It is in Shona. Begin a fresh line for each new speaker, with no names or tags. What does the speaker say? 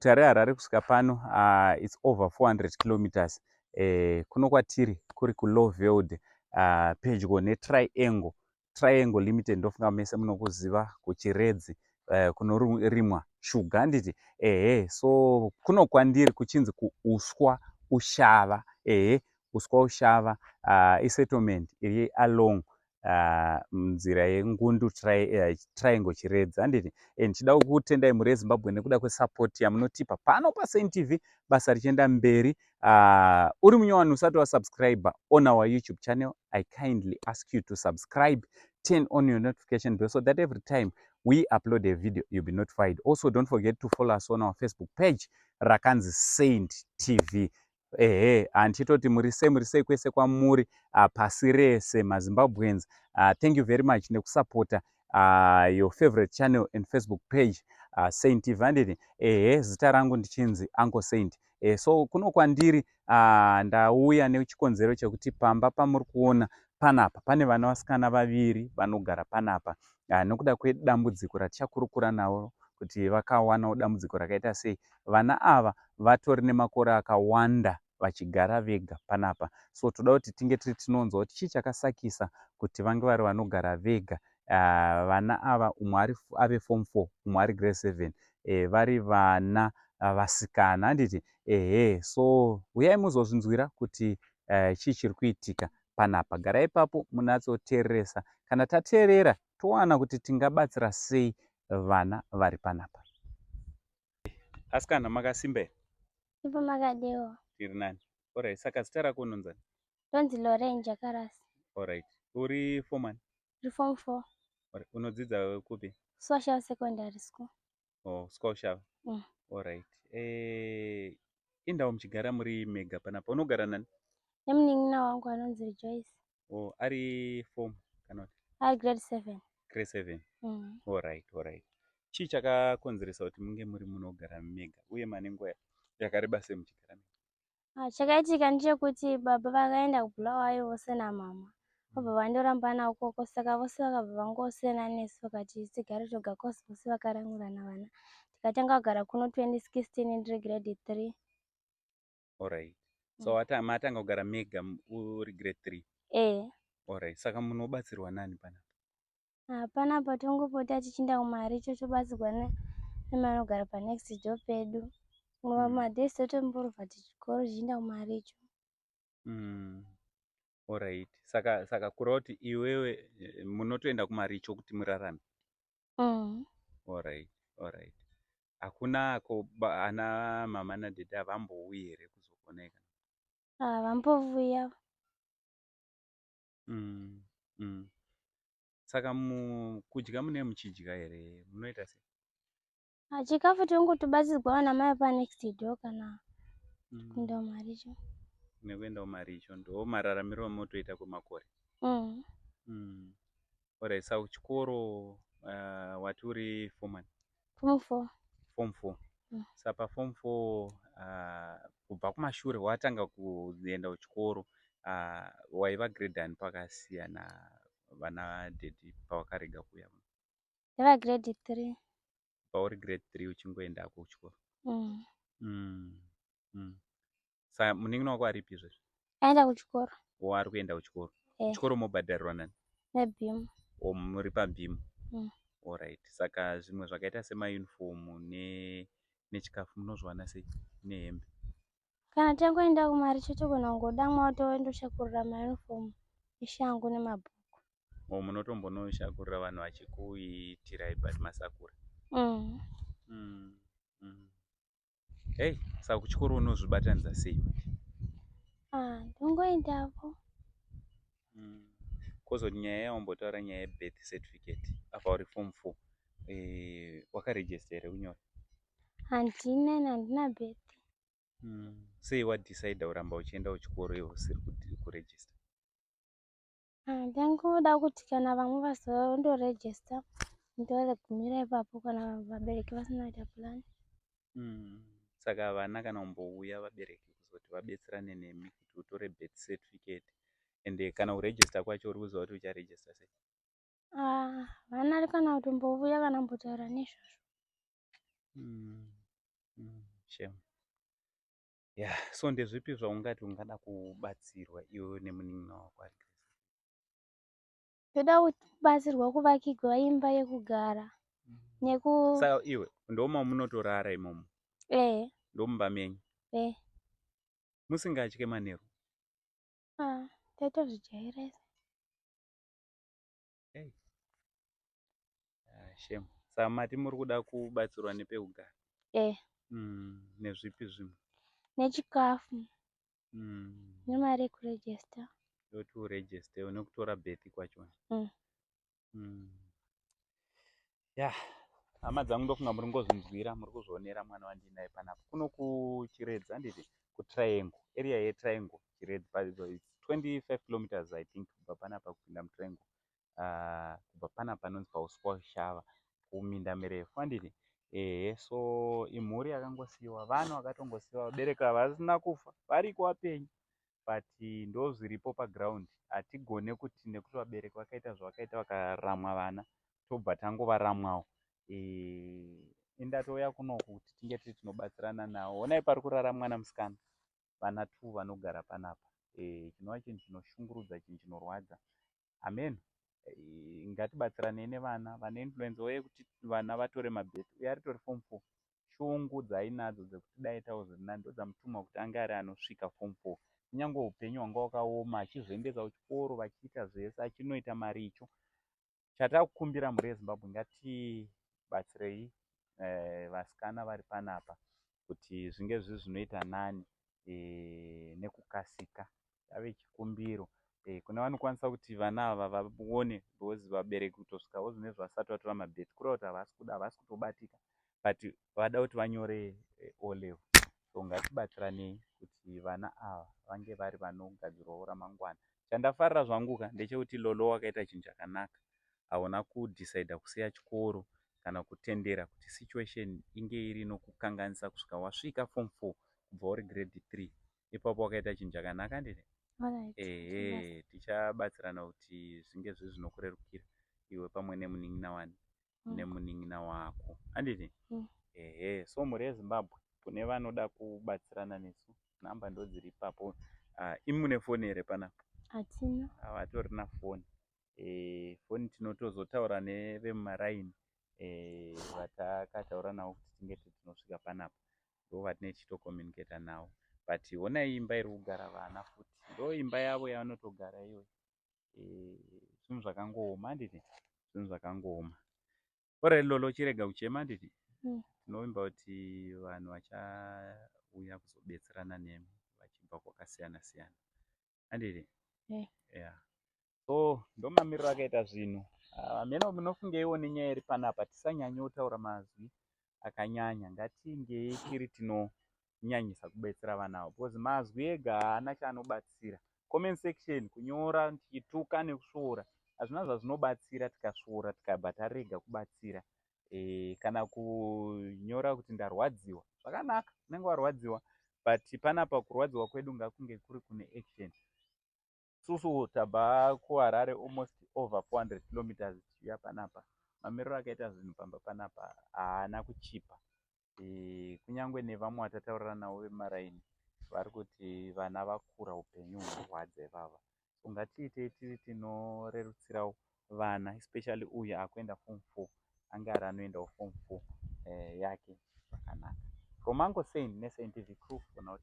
Guta reHarare kusvika pano its over 400 kilometers. Kuno kwatiri kuri kuLowveld pedyo neTriangle. Triangle Limited ndofunga mese munokuziva kuChiredzi kunorimwa shuga handiti? Ehe, so kuno kwandiri kuchinzi kuUswa Ushava. Ehe, Uswa Ushava isettlement iri along nzira yeNgundu Triangle Chiredzi handiti? Ndichida kukutendai mhuri yeZimbabwe nekuda kwesupport yamunotipa pano paSaint TV basa richienda mberi. Uri munyowani usati wasubscribe on our YouTube channel, I kindly ask you to subscribe, turn on your notification bell so that every time we upload a video you'll be notified. Also don't forget to follow us on our Facebook page rakanzi Saint TV. Ehe, handichitoti muri sei, muri sei kwese kwamuri pasi rese maZimbabweans. Thank you very much nekusapota your favorite channel and Facebook page, Saint TV handiti? Ehe, zita rangu ndichinzi Uncle Saint. So kuno kwandiri ndauya nechikonzero chekuti pamba pamuri kuona panapa pane vana vasikana vaviri vanogara panapa nekuda kwedambudziko ratichakurukura navo kuti vakawanawo dambudziko rakaita sei. Vana ava vatori nemakore akawanda vachigara vega panapa, so toda kuti tinge tiri tinonzwa kuti chii chakasakisa kuti vange vari vanogara vega. Vana ava umwe ave form 4, umwe ari grade 7, vari vana vasikana handiti? Ehe, so uyai muzozvinzwira kuti chii chiri kuitika panapa. Garai ipapo munatsoteereresa. Kana tateerera towana kuti tingabatsira sei vana vari panapa. Asikana, makasimba here?
Ipo, makadiwa?
Tiri nani. Alright, saka zita rako unonzani?
Ndonzi Lorraine Jakarasi.
Alright, uri form one?
Ndiri form 4.
Alright, unodzidza kupi?
Social Secondary School.
Oh, Squashava.
Mm.
Alright. Indawo muchigara muri mega panapa, unogara nani?
Nemunin'ina wangu anonzi Rejoice.
Oh, ari form kana kuti?
Ari grade 7.
Grade 7.
Mm.
Alright. Chii chakakonzeresa kuti munge muri munogara mega uye mane nguva yakareba sei muchigara mega?
Ah, chakaitika ndechekuti baba vakaenda kuBulawayo vose namama, vabva vandorambana ukoko, saka vose vakabva vangosiyana nesu, vakati tigare toga cause vose vakaramwirana vana. Tikatanga kugara kuno 2016, ndiri grade 3.
Alright. So matanga kugara mega uri grade 3?
Eh.
Alright. Saka munobatsirwa nani panapa?
Ah, panapa tongopota tichienda kumaricho, tobatsirwa nevanogara panext door pedu. Madays totomborovha tichikoro tichienda kumaricho.
Alright. Saka kureva kuti iwewe munotoenda kumaricho kuti murarame?
Mm.
Alright. Hakuna ko ana mama nadaddy havambouyi here kuzokuoneka?
Ah, vambovuya.
Saka kudya mune muchidya here? Munoita sei?
Ah, chikafu tongotobatsirwa namai panext door kana kuenda kumaricho.
Nekuenda kumaricho ndo mararamiro amotoita kwemakore.
Mm.
Alright, saka kuchikoro wati uri form one?
Form 4.
Form 4. Saka paform 4, kubva kumashure watanga kuenda kuchikoro, waiva grade ani pakasiyana vana daddy pavakarega kuuya?
Ndaiva grade 3.
Pauri grade 3 uchingoendako kuchikoro?
Mm.
Saka munin'ina wako aripi izvezvi?
Aenda kuchikoro.
O, ari kuenda kuchikoro?
Eh.
Kuchikoro mobhadharirwa nani?
NeBEAM.
O, muri paBEAM?
Mm.
Alright. Saka zvimwe zvakaita semayunifomu nechikafu munozviwana sei, nehembe?
Kana tangoenda kumaricho togona kungodamwa toendoshakurira mayunifomu eshangu nemabhuku.
O, munotombonoshakurira vanhu vachikuitirai but masakura?
Mm.
Hei, saka kuchikoro unozvibatanidza sei manje?
Ah, ndongoendapo.
Kozoti nyaya yawambotaura, nyaya yebirth certificate, apa uri form 4, wakarejista here kunyora?
Handina, ini handina birth.
Sei wadecida kuramba uchienda kuchikoro iwe usiri kurejista?
Ah, ndangoda kuti kana vamwe vazondorejista ndoregumira ipapo kana vabereki vasina kuita plan.
Saka vana kana kumbouya vabereki kuzoti vabetserane nemi kuti utore birth certificate, ende kana kurejista kwacho uri kuziva kuti ucharejista sei?
Ah, vana kana kutombouya kana kumbotaura nezvazvo.
Shame. Yeah, so ndezvipi zvaungati ungada kubatsirwa iwe nemunin'ina wako ari?
Ndoda kubatsirwa kuvakirwa imba yekugara neku
Saka iwe ndoma munotorara imomo?
Eh.
Ndomumba menyu?
Eh.
Musingatye manheru?
Ah, taitozvijaira izvi.
Hey. Ah, shame. Saka mati muri kuda kubatsirwa nepekugara?
Eh.
Nezvipi zvimwe?
Nechikafu. Nemari yekurejista.
Yoti uregister nekutora birth kwachona. Ya, hama dzangu, ndofunga muri ngozvinzwira, muri kuzvionera mwana wandinaye panapa kuno kuChiredzi, handiti? KuTriangle area, yeTriangle, Chiredzi, 25 kilometers, I think, kubva panapa kupinda muTriangle. Kubva panapa panonzi paUswa Shava, kuminda mirefu, handiti? Ehe, so imhuri yakangosiyiwa, vana vakatongosiyiwa, vabereki havasina kufa, variko vapenyu, but ndo zviripo paground. Hatigone kuti nekuti vabereki vakaita zvavakaita, vakaramwa vana, tobva tangovaramwawo. Indatouya kunoku kuti tinge tiri tinobatsirana navo. Honai pari kurara mwana musikana, vana two vanogara panapa, chinova chinhu chinoshungurudza, chinhu chinorwadza. Amen. Ngatibatsiranei nevana vane influence yekuti vana vatore mabirth. Uyo aritori form 4, shungu dzaainadzo dzekuti dai tawo zviri nani ndodzamutuma kuti ange ari anosvika form 4, kunyange upenyu hwanga hwakaoma, achizoendesa kuchikoro, vachiita zvese, achinoita maricho. Chatakukumbira mhuri yeZimbabwe, ngatibatsirei vasikana vari panapa kuti zvinge zviri zvinoita nani nekukasika. Chave chikumbiro kune vanokwanisa kuti vana ava vaone, because vabereki kutosvikawo zvinezvi vasati vatora mabirth, kureva kuti havasi kuda, havasi kutobatika, but vada kuti vanyore O level. So ngatibatsiranei kuti vana ava vange vari vanogadzirwawo ramangwana. Chandafarira zvangu ka ndechekuti Lolo wakaita chinhu chakanaka. Hauna kudhisaidha kusiya chikoro kana kutendera kuti situation inge iri inokukanganisa kusvika wasvika form 4 kubva uri grade 3. Ipapo wakaita chinhu chakanaka, handiti? Ehe, tichabatsirana kuti zvinge zviri zvinokurerukira iwe pamwe nemunin'ina wani, nemunin'ina wako, handiti? Ehe, so mhuri yeZimbabwe, kune vanoda kubatsirana nesu, nhamba ndo dziri ipapo. Imi mune foni here panapa?
Hatina.
Havatorina foni. Foni tinotozotaura nevemumaraini vatakataura navo kuti tinge tinosvika panapa, ndo vatinenge tichitocommunicata navo. But honai imba iri kugara vana futi, ndo imba yavo yavanotogara iyoyo. Zvinhu zvakangooma, handiti? Zvinhu zvakangooma. Alright Lolo, chirega kuchema, handiti? Tinovimba kuti vanhu vachauya kuzobetserana nemi vachibva kwakasiyana siyana, handiti? Yeah, so ndomamiriro akaita zvinhu. Hameno munofungeiwo nenyaya iri panapa. Tisanyanyotaura mazwi akanyanya, ngatingei tiri tinonyanyisa kubetsera vana ava, because mazwi ega haana chaanobatsira. Comment section kunyora tichituka nekusvoora hazvina zvazvinobatsira. Tikasvoora tikabva tarega kubatsira, kana kunyora kuti ndarwadziwa, zvakanaka, unenge warwadziwa, but panapa kurwadziwa kwedu ngakunge kuri kune action. Susu tabva kuHarare, almost over 400 kilometers, tichiuya panapa. Mamiriro akaita zvinhu pamba panapa haana kuchipa. Kunyange nevamwe vatataurira navo vemaraini vari kuti vana vakura, upenyu hunorwadza ivava. So ngatiitei tiri tinorerutsirawo vana, especially uyu akuenda form 4, ange ari anoendawo form 4 yake zvakanaka. From Uncle Saint neSaint TV crew for now.